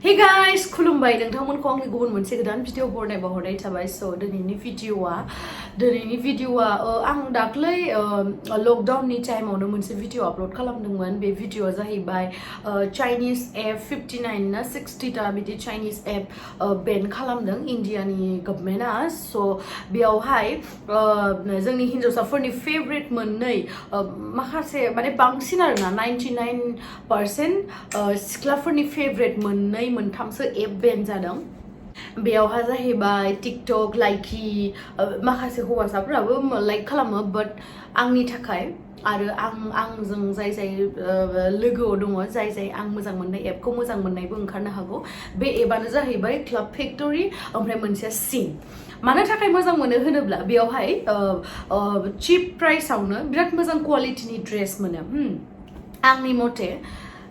Hey guys, खुलुमबाय नोंथांमोनखौ आंनि गुबुन मोनसे गोदान भिडिअ हरनाय थाबाय स दिनैनि भिडिअआ आं दाख्लै लकडाउननि टाइमावनो मोनसे भिडिअ आपल'ड खालामदोंमोन बे भिडिअआ जाहैबाय चाइनिज एप 59 ना 60 ता बिदि चाइनिज एप बेन खालामदों इन्डियानि गभर्नमेन्टआ स बेयावहाय जोंनि हिन्जावसाफोरनि फेभरेट मोननै माखासे माने बांसिन आरोना 99% सिख्लाफोरनि फेभरेट मोननै मोनथामसो एप बेन जादों बेयावहा जाहैबाय टिकटक लाइकी माखासे हौवासाफोराबो लाइक खालामो बाट आंनि थाखाय आरो आंजों जाय लोगोआव दङ जाय आं मोजां मोननाय एपखौ मोजां मोननायबो ओंखारनो हागौ बे एपआनो जाहैबाय क्लाब फेक्टरि ओमफ्राय मोनसेया शेइन मानो थाखाय मोजां मोनो होनोब्ला बेयावहाय चिप प्राइसआवनो बिराद मोजां क्वालिटिनि ड्रेस मोनो आंनि मथे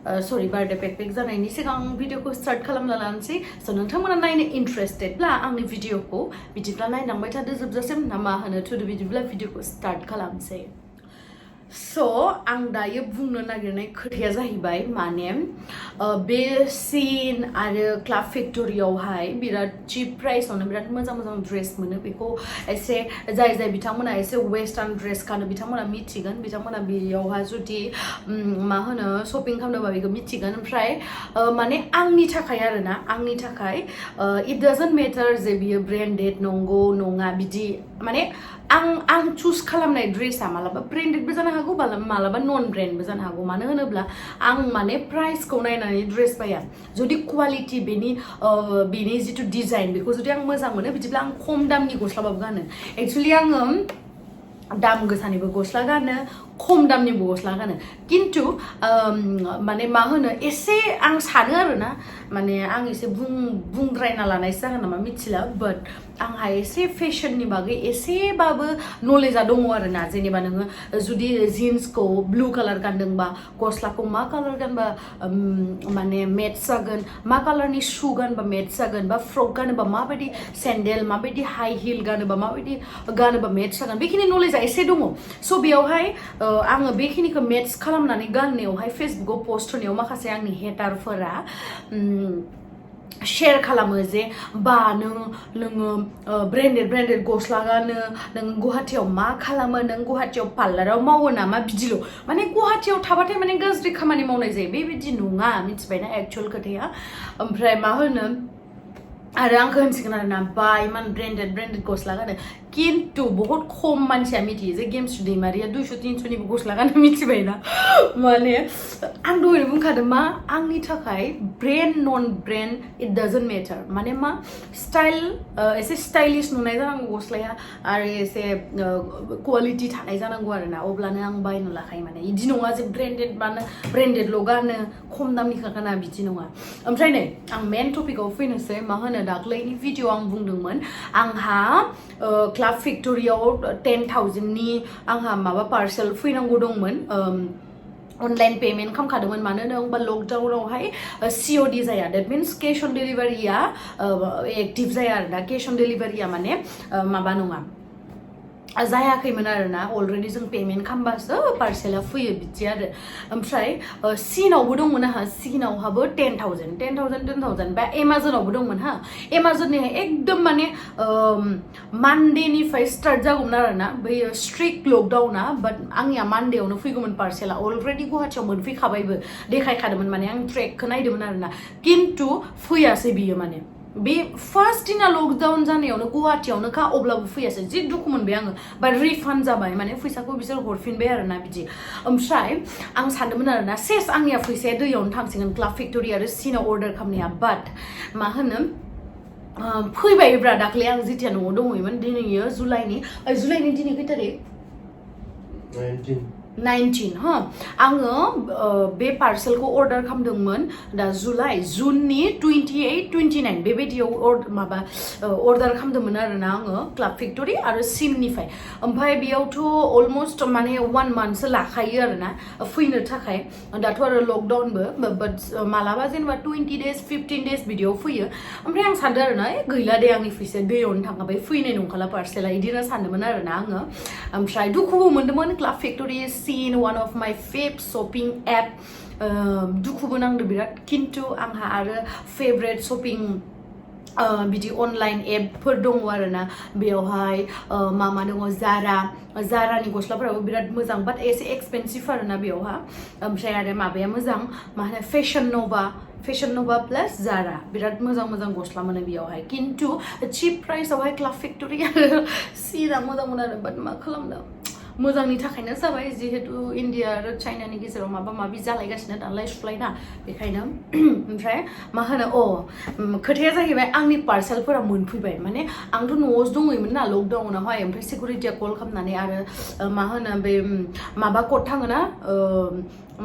सरि बार्थडे पेक जानायनि सिगां भिडिअखौ स्टार्ट खालामना लानोसै स नोंथांमोना नायनो इन्ट्रेस्टेडब्ला आंनि भिडिअखौ बिदिब्ला नायलांबाय थादो जोबजासिम ना मा होनो थुदो बिदिब्ला भिडिअखौ स्टार्ट खालामसै स आं दायो बुंनो नागिरनाय खोथाया जाहैबाय माने बे शेइन आरो क्लाब फेक्टरियावहाय बिराद चिप प्राइसआवनो बिराद मोजां मोजां ड्रेस मोनो बेखौ एसे जाय बिथांमोना एसे वेस्टार्न ड्रेस गानो बिथांमोना मिथिगोन बिथांमोना बेयावहा जुदि मा होनो शपिं खालामनोबा बेखौ मिथिगोन ओमफ्राय माने आंनि थाखाय आरोना आंनि थाखाय इट डाजन्ट मेटार जे बियो ब्रेन्डेड नंगौ नङा बिदि माने आं चुज खालामनाय ड्रेसा मालाबा ब्रेन्डेडबो जानो हागौ मालाबा नन ब्रेन्डबो जानो हागौ मानो होनोब्ला आं माने प्राइसखौ नायनानै ड्रेस बाया जुदि क्वालिटि बेनि जिथु डिजाइन बेखौ जुदि आं मोजां मोनो बिदिब्ला आं खम दामनि गस्लाबाबो गानो एक्चुअलि आङो दाम गोसानिबो गस्ला गानो खम दामनिबो गस्ला गानो किन्तु माने मा होनो एसे आं सानो आरोना माने आं एसे बुंद्रायना लानायसो जागोन नामा मिथिला बाट आंहा एसे फेशननि बागै एसेबाबो नलेजआ दङ आरोना जेनेबा नोङो जुदि जिन्सखौ ब्लु कालार गानदोंबा गस्लाखौ मा कालार गानबा माने मेट्स जागोन मा कालारनि शु गानबा मेट्स जागोन बा फ्रक गानोबा माबायदि सेन्डेल माबायदि हाइ हिल गानोबा माबायदि गानोबा मेट्स जागोन बेखिनि नलेजआ एसे दङ स बेयावहाय आङो बेखिनिखौ मेट्स खालामनानै गाननायावहाय फेसबुकाव पस्ट होनायाव माखासे आंनि हेटारफोरा शेयर खालामो जे बा नोङो ब्रेन्डेड गस्ला गानो नों गुवाहाटियाव मा खालामो नों गुवाहाटियाव पार्लाराव मावो नामा बिदिल' माने गुवाहाटियाव थाबाथाय माने गाज्रि खामानि मावनाय जायो बेबायदि नङा मिथिबायना एक्चुअल खोथाया ओमफ्राय मा होनो आरो आंखौ होनसिगोन आरोना बा इमान ब्रेन्डेड गस्ला गानो किन्तु बहुत खम मानसिया मिथियो जे गेमस्रि दैमारिया 200-300निबो गस्ला गानो मिथिबायना माने आं दहायनो बुंखादों मा आंनि थाखाय brand non brand it doesn't matter माने मा स्टाइल एसे स्टाइलिश नुनाय जानांगौ गस्लाया आरो एसे क्वालिटि थानाय जानांगौ आरोना अब्लानो आं बायनो लाखायो माने बिदि नङा जे ब्रेन्डेडल' गानो खम दामनिखौ गाना बिदि नङा ओमफ्राय नै आं मेन टपिकआव फैनोसै मा होनो दाख्लैनि भिडिअ आं बुंदोंमोन आंहा क्लाब फेक्टरियाव 10,000नि आंहा माबा पार्सेल फैनांगौ दंमोन अनलाइन पेमेन्ट खालामखादोंमोन मानो होनोबा लकडाउनावहाय COD जाया देट मिन्स केश अन डेलिभारिया एक्टिभ जाया आरोना केश अन डेलिभारिया माने माबा नङा जायाखैमोन आरोना अलरेडि जों पेमेन्ट खालामबासो पार्सेला फैयो बिदि आरो ओमफ्राय शेइनावबो दंमोन आंहा शेइनावहाबो 10,000 बा एमाजनावबो दंमोन हा एमाजननिहाय एकदम माने मानडेनिफ्राय स्टार्ट जागौमोन आरोना बै स्ट्रिक्ट लकडाउना बाट आंनिया मानडेआवनो फैगौमोन पार्सेला अलरेडि गुवाहाटियाव मोनफैखाबायबो देखायखादोंमोन माने आं ट्रेकखौ नायदोंमोन आरोना किन्तु फैयासै बियो माने बे फार्स्ट दिना लकडाउन जानायावनो गुवाहाटियावनोखा अब्लाबो फैयासै जि दुखु मोनबाय आङो बा रिफान्ड जाबाय माने फैसाखौ बिसोर हरफिनबाय आरोना बिदि ओमफ्राय आं सानदोंमोन आरोना सेस आंनिया फैसाया दैयावनो थांसिगोन क्लाब फेक्टरि आरो शेइनाव अर्डार खालामनाया बाट मा होनो फैबायब्रा दाख्लै आं जेथिया न'आव दङमोन दिनैयो जुलाइनि दिनै खै थारिख 19 हो आङो बे पार्सेलखौ अर्डार खालामदोंमोन दा जुननि 28-29 बेबायदियाव माबा अर्डार खालामदोंमोन आरोना आङो क्लाब फेक्टरि आरो शेइननिफ्राय ओमफ्राय बेयावथ' अलमस्ट माने 1 मान्थसो लाखायो आरोना फैनो थाखाय दाथ' आरो लकडाउनबो बाट मालाबा जेनेबा 20 days 15 days बिदियाव फैयो ओमफ्राय आं सानदों आरोना गैला दे आंनि फैसाया दैयावनो थांखाबाय फैनाय नंखाला पार्सेला बिदिनो सानदोंमोन आरोना आङो ओमफ्राय दुखुबो मोनदोंमोन club factory SHEIN, one of my favorite shopping app. दुखुबो नांदो बिराद किन्तु आंहा आरो फेभरेट शपिं बिदि अनलाइन एपफोर दङ आरोना बेयावहाय मा दङ जारानि गस्लाफोराबो बिराद मोजां बाट एसे एक्सपेन्सिभ आरोना बेयावहा ओमफ्राय आरो माबाया मोजां मा होनो फेशन नोभा प्लस जारा बिराद मोजां गस्ला मोनो बेयावहाय किन्तु चिप प्राइसआवहाय क्लाब फेक्टरि आरो SHEINआ मोजांमोन आरो बाट मा खालामनो मोजांनि थाखायनो जाबाय जिहेतु इन्डिया आरो चाइनानि गेजेराव माबा माबि जालायगासिनो दालाय सुलायना बेखायनो ओमफ्राय मा होनो खोथाया जाहैबाय आंनि पार्सेलफोरा मोनफैबाय माने आंथ' न'आवसो दङैमोन ना लकडाउनावहाय ओमफ्राय सिकिउरिटिया कल खालामनानै आरो मा होनो बे माबा कड थाङोना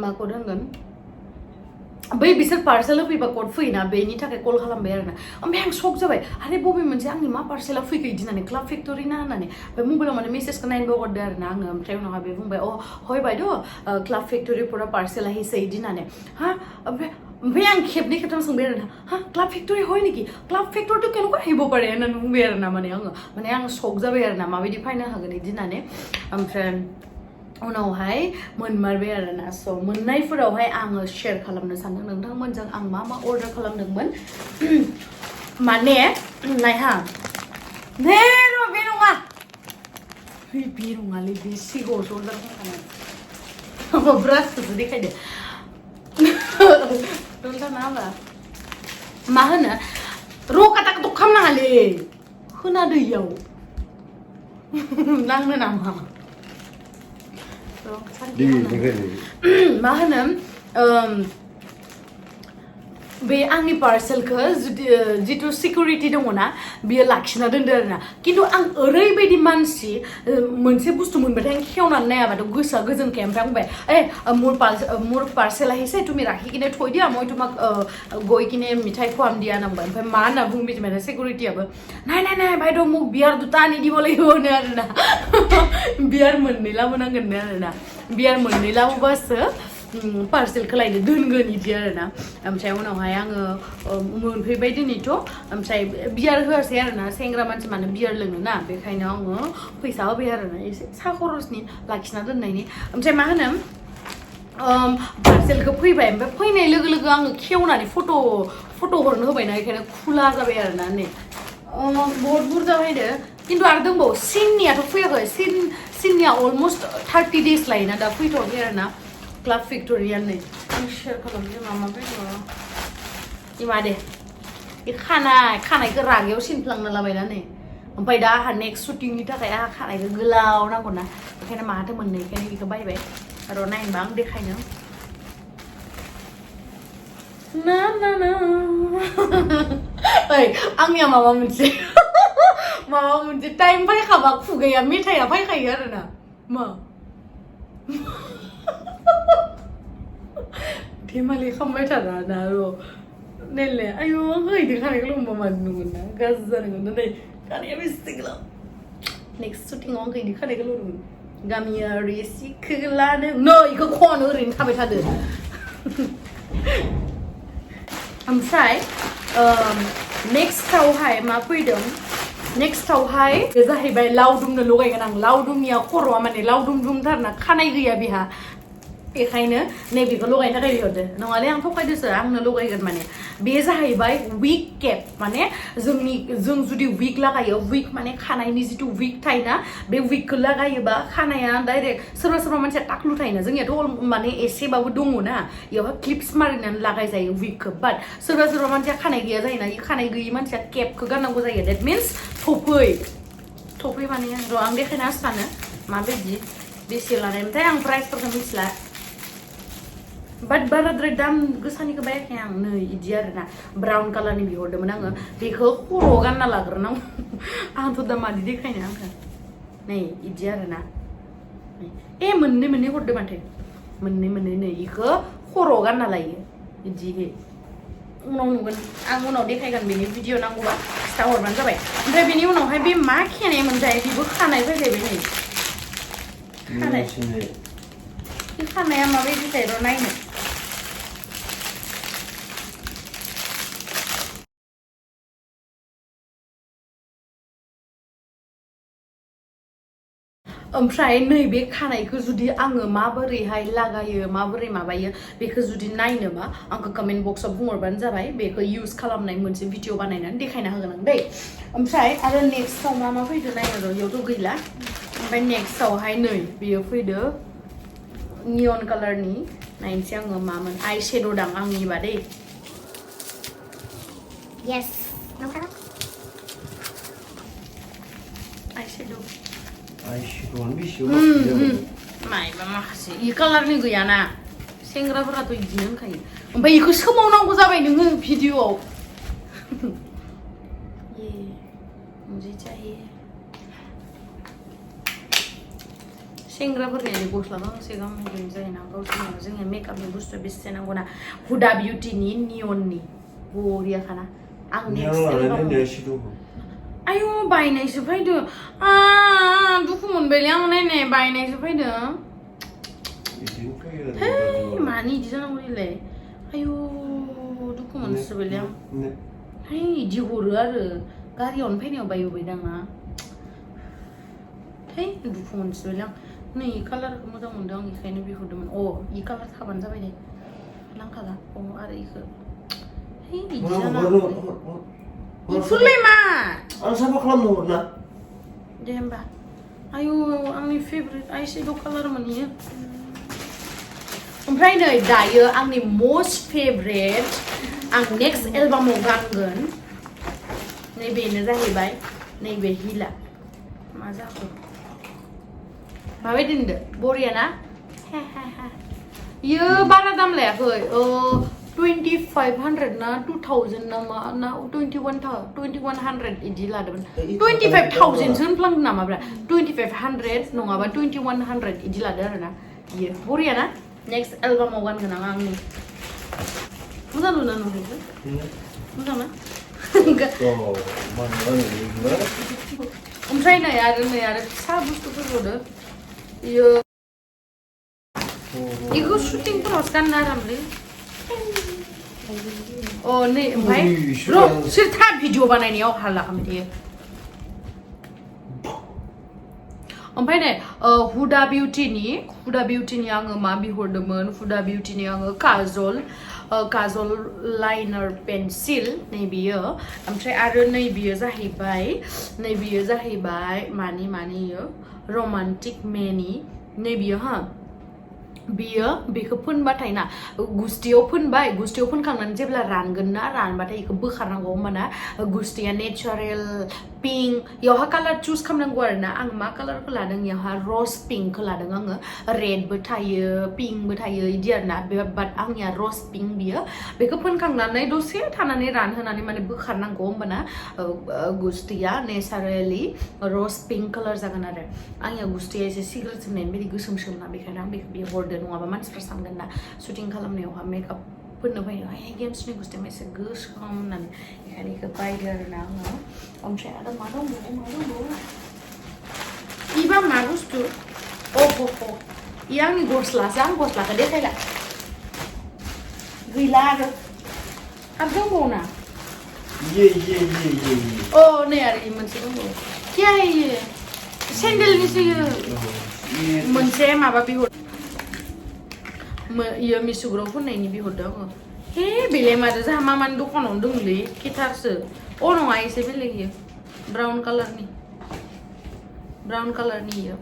मा कड होनगोन बै बिसोर पार्सेल होफैबा कड फैयोना बेनि थाखाय कल खालामबाय आरोना ओमफ्राय आं शक जाबाय आरे बबे मोनसे आंनि मा पार्सेला फैखो इदि होननानै क्लाब फेक्टरि ना होननानै ओमफ्राय मबाइलाव माने मेसेजखौ नायनोबो हरदो आरोना आङो ओमफ्राय उनावहाय बे बुंबाय हय बायद' क्लाब फेक्टरि पुरा पार्सेल আহিছে इदि होननानै ओमफ्राय आं खेबनै खेबथाम सोंबाय आरोना क्लाब फेक्टरि হয় নেকি क्लाब फेक्टरिथ' केनेকুৱা আহিব পাৰে होननानै बुंबाय आरोना आं शक जाबाय आरोना माबायदि फायनो हागोन इदि होननानै ओमफ्राय उनावहाय मोनमारबाय आरोना स' मोननायफोरावहाय आङो शेयार खालामनो सानदों नोंथांमोनजों आं मा अर्डार खालामदोंमोन माने नायहा बे नङा बे नङालै बे सिगाङावसो अर्डार खालामखानाय ब्रासखौसो देखायदो दलथाना होमबा मा होनो रकाटाखौथ' खालामनाङालै खोनादो इयाव नांनो नामा मा होनो बे आंनि पार्सेलखौ जितु सिकिउरिटि दङना बियो लाखिना दोनदो आरोना किन्तु आं ओरैबायदि मानसि मोनसे बुस्थु मोनबाथाय आं खेवनानै नायाबाथ' गोसोआ गोजोनखाया ओमफ्राय आं बुंबाय मोर पार्सेल আহিছে তুমি ৰাখি কিনে থৈ দিয়া মই তোমাক গৈ কিনে মিঠাই খুৱাম দিয়া নাম্বাৰ ओमफ्राय मा होनना बुंबाय মানে सिकिउरिटियाबो নাই বাইদেউ মোক বিয়াৰ দুটা আনি দিব লাগিব आरोना बियार मोननै लाबोनांगोन आरोना बियार मोननै लाबोबासो पार्सेलखौ लायनो दोनगोन इदि आरोना ओमफ्राय उनावहाय आङो मोनफैबाय दिनैथ' ओमफ्राय बियार होआसै आरोना सेंग्रा मानसि मानो बियार लोङो ना बेखायनो आङो फैसा होबाय आरोना एसे सा खरसनि लाखिना दोननायनि ओमफ्राय मा होनो पार्सेलखौ फैबाय ओमफ्राय फैनाय लोगो लोगो आङो खेवनानै फट' हरनो होबायना बेखायनो खुला जाबाय आरोना नै बहुत बुरजा फैदो किन्तु आरो दंबावो SHEINनियाथ' फैयाखै SHEINनिया अलमस्ट 30 days लायोना दा फैथ'वाखै आरोना क्लाब फेक्टरिया नै आं शेयार खालामनो मा फैदों इमा दे बे खानायखौ रागायाव सिनफ्लांना लाबायना नै ओमफ्राय दा आंहा नेक्स्ट शुटिंनि थाखाय आंहा खानायखौ गोलाव नांगौना बेखायनो माहाथो मोननायखायनो बेखौ बायबाय र' नायनोबा आं देखायनो ना ओइ आंनिया माबा मोनसे टाइम फैखाबा खुगाया मेथाइया फैखायो आरोना मा धेमालि खालामबाय थारा ना र' नेले आयु आं हैदो खानायखौ लंबा मानो नुगोन ना गाज्रि जानांगोन ना नै खानाया बेसे गोलाव नेक्स्ट शुटिंआव आं हैदो खानायखौ लुगोन गामियारि सिखोलानो नै इखौ खन ओरैनो थाबाय थादो ओमफ्राय नेक्स्टआवहाय मा फैदों नेक्स्टआवहाय बे जाहैबाय लावदुमनो लगायगोन आं लावदुमनिया खर'आ माने लावदुम दुमथारना खानाय गैया बेहा बेखायनो नैबेखौ लगायनो थाखाय बिहरदो नङाले आं थगायदोसो आंनो लगायगोन माने बे जाहैबाय विग केप माने जों जुदि विग लागायो विग माने खानायनि जितु विग थायोना बे विगखौ लागायोबा खानाया डाइरेक्ट सोरबा मानसिया टाकलु थायोना जोंनियाथ' माने एसेबाबो दङ ना इयावहाय क्लिप्स मारिनानै लागायजायो विगखौ बाट सोरबा मानसिया खानाय गैया जायोना इ खानाय गैयि मानसिया केपखौ गाननांगौ जायो देट मिन्स थफै माने र' आं देखायना सानो माबायदि बेसे लानाय ओमफ्राय आं प्राइसफोरखौ मिथिला बाट बाराद्राय दाम गोसानिखौ बायाखै आं नै इदि आरोना ब्राउन कालारनि बिहरदोंमोन आङो बेखौ खर'आव गानना लाग्रोनांगौ आंथ' दा मादि देखायनो आंखौ नै इदि आरोना मोननै हरदो माथो मोननै नै इखौ खर'आव गानना लायो इदिहै उनाव नुगोन आं उनाव देखायगोन बेनि भिडिअ नांगौबा खिथाहरबानो जाबाय ओमफ्राय बेनि उनावहाय बे मा खेनाय मोनथाय बेबो खानाय फैलायबाय नै बे खानाया माबायदि थायो र' नायनो ओमफ्राय नैबे खानायखौ जुदि आङो माबोरैहाय लागायो माबोरै माबायो बेखौ जुदि नायनोबा आंखौ कमेन्ट बक्सआव बुंहरबानो जाबाय बेखौ इउज खालामनाय मोनसे भिडिअ बानायनानै देखायना होगोन आं दै ओमफ्राय आरो नेक्स्टआव मा फैदो नायनो र' इयावथ' गैला ओमफ्राय नेक्स्टआवहाय नै बेयो फैदो नियन कालारनि नायनोसै आङो मामोन आइ शेड' दां आंनिबा दै Yes. No problem. आइ शेड' eyeshadow बिसो मायबा माखासे इ कालारनि गैयाना सेंग्राफोराथ' इदिनो होनखायो ओमफ्राय इखौ सोमावनांगौ जाबाय नोङो भिडिअआव ये मुझे चाहिए सेंग्राफोरनि गस्ला गांसे गांनै जायोना गावसोरनाव जोंनिया मेकआपनि बुस्थु बेसे नांगौना हुदा बिउटिनि नियननि बरियाखाना आं नेक्स्ट आयु बायनायसो फैदो दुखु मोनबायलै आं नायनाय बायनायसो फैदो हे मानि इदि जानांगौ इलाय आयु दुखु मोनसोबायलै आं है इदि हरो आरो गारियावनो फैनायाव बायबोबाय दां ना है दुखु मोनसोबायलै आं नै कालारखौ मोजां मोनदों आं इखायनो बिहरदोंमोन इ कालार थाबानो जाबाय दे नांखाला आरो इखो है इदि जानांगौ इफोरलाय मा आं साफा खालामनो हरना दे होमबा आयु आंनि फेभरेट आइ शेड' कालारमोन इयो ओमफ्राय नै दायो आंनि मस्ट फेभरेट आं नेक्स्ट एलबामाव गानगोन नैबेनो जाहैबाय नैबे हिला मा जाखो माबायदि होनदो बरिया ना इयो बारा दाम लायाखै 2500 ना 2000 ना मा ना 2100 इदि लादोंमोन 25000 सो होनफ्लांदों नामाब्रा 2500 नङाबा 2100 इदि लादों आरोना इयो बरिया ना नेक्स्ट एलबामाव गानगोन आं आंनि मोजां नुना नुहैखो मोजां ना ओमफ्राय नै आरो फिसा बुस्थुफोर हरदो इयो इखौ शुटिंफोरावसो गाननो आरामलै नै ओमफ्राय र' सोर था भिडिअ बानायनायाव हाल्ला खालामबाय थायो ओमफ्राय नै हुदा बिउटिनि आङो मा बिहरदोंमोन हुदा बिउटिनि आङो काजल लाइनार पेन्सिल नै बियो ओमफ्राय आरो नै बियो जाहैबाय मानि इयो रमान्टिक मेनि नै बियो बेखौ फोनबाथाय ना गुस्थियाव फोनखांनानै जेब्ला रानगोन ना रानबाथाय बेखौ बोखारनांगौ होमबाना गुस्थिया नेचारेल पिंक इयावहा कालार चुज खालामनांगौ आरोना आं मा कालारखौ लादों इयावहा रस पिंकखौ लादों आङो रेडबो थायो पिंकबो थायो इदि आरोना बाट आंनिया रस पिंक बियो बेखौ फोनखांनानै दसे थानानै रानहोनानै माने बोखारनांगौ होमबाना गुस्थिया नेचारेलि रस पिंक कालार जागोन आरो आंनिया गुस्थिया एसे सिगारेट सोमनायनि बायदि गोसोमना बेखायनो आं बेखौ बिहरदों नङाबा मानसिफ्रा सानगोन ना शुटिं खालामनायावहा मेकआप फोननो फैनो गेम्सनि गुस्थिया एसे गोसोम होननानै बेखायनो बेखौ बायदो आरोना आङो ओमफ्राय आरो मा दंबावो इबा मा बुस्थु इ आंनि गस्लासो आं गस्लाखौ देखायला गैला आरो दंबावो ना नै आरो इ मोनसे दंबावो क्या है ये सेन्डेलनिसो मोनसे माबा बिहर इयो मिसुग्राव फोननायनि बिहरदों आङो हे बेलाय माथो जाहा मामानि दखानावनो दंलै केटारसो नङा एसे बेलेग इयो ब्राउन कालारनि इयो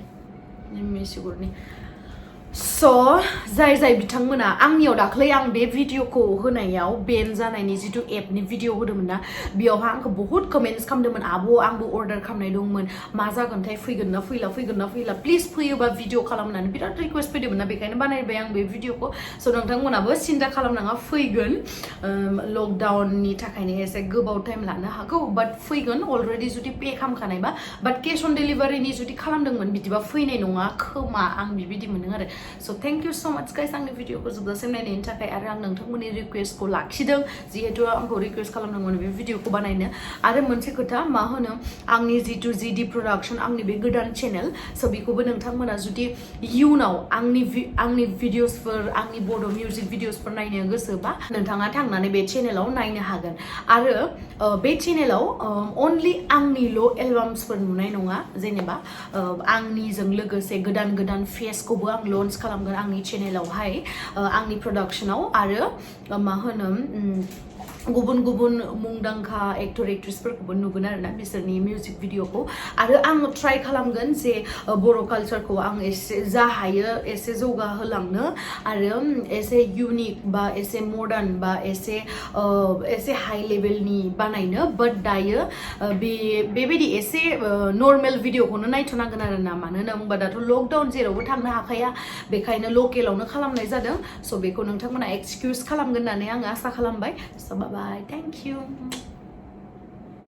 मिसुगुरनि स' जाय बिथांमोना आंनियाव दाख्लै आं बे भिडिअखौ होनायाव बेन जानायनि जिथु एपनि भिडिअ होदोंमोन ना बेयावहा आंखौ बहुत कमेन्ट्स खालामदोंमोन आब' आंबो अर्डार खालामनाय दंमोन मा जागोनथाय फैगोन ना फैला प्लिज फैयोबा भिडिअ खालामनानै बिराद रिक्वेस्ट फैदोंमोन ना बेखायनो बानायबाय आं बे भिडिअखौ स' नोंथांमोनाबो सिन्था खालामनाङा फैगोन लकडाउननि थाखायनो एसे गोबाव टाइम लानो हागौ बाट फैगोन अलरेडि जुदि पे खालामखानायबा बाट केस अन डेलिभारिनि जुदि खालामदोंमोन बिदिबा फैनाय नङा खोमा आं बिबायदि मोनदों आरो so thank you so much guys आंनि भिडिअखौ जोबजासिम नायनायनि थाखाय आरो आं नोंथांमोननि रिक्वेस्टखौ लाखिदों जिहेतु आंखौ रिक्वेस्ट खालामदोंमोन बे भिडिअखौ बानायनो आरो मोनसे खोथा मा होनो आंनि जितु जिडि प्रडाक्शन आंनि बे गोदान चेनेल स' बेखौबो नोंथांमोना जुदि इयुनाव आंनि भिडिअसफोर आंनि बड' मिउजिक भिडिअसफोर नायनो गोसोबा नोंथाङा थांनानै बे चेनेलाव नायनो हागोन आरो बे चेनेलाव अनलि आंनिल' एलबाम्सफोर नुनाय नङा जेनेबा आंनिजों लोगोसे गोदान गोदान फेसखौबो आं लन्च खालामगोन आंनि चेनेलावहाय आंनि प्रडाक्शनाव आरो मा होनो गुबुन गुबुन मुंदांखा एक्टर एक्ट्रेसफोरखौबो नुगोन आरोना बिसोरनि मिउजिक भिडिअखौ आरो आं ट्राइ खालामगोन जे बर' कालचारखौ आं एसे जा हायो एसे जौगाहोलांनो आरो एसे इउनिक बा एसे मडार्न बा एसे हाइ लेभेलनि बानायनो बाट दायो बेबायदि एसे नर्मेल भिडिअखौनो नायथ'नांगोन आरोना मानो होनना बुंबा दाथ' लकडाउन जेरावबो थांनो हाखाया बेखायनो लकेलावनो खालामनाय जादों स' बेखौ नोंथांमोना एक्सकिउज खालामगोन होननानै आङो आसा खालामबाय स' बाय बाय थेंक इउ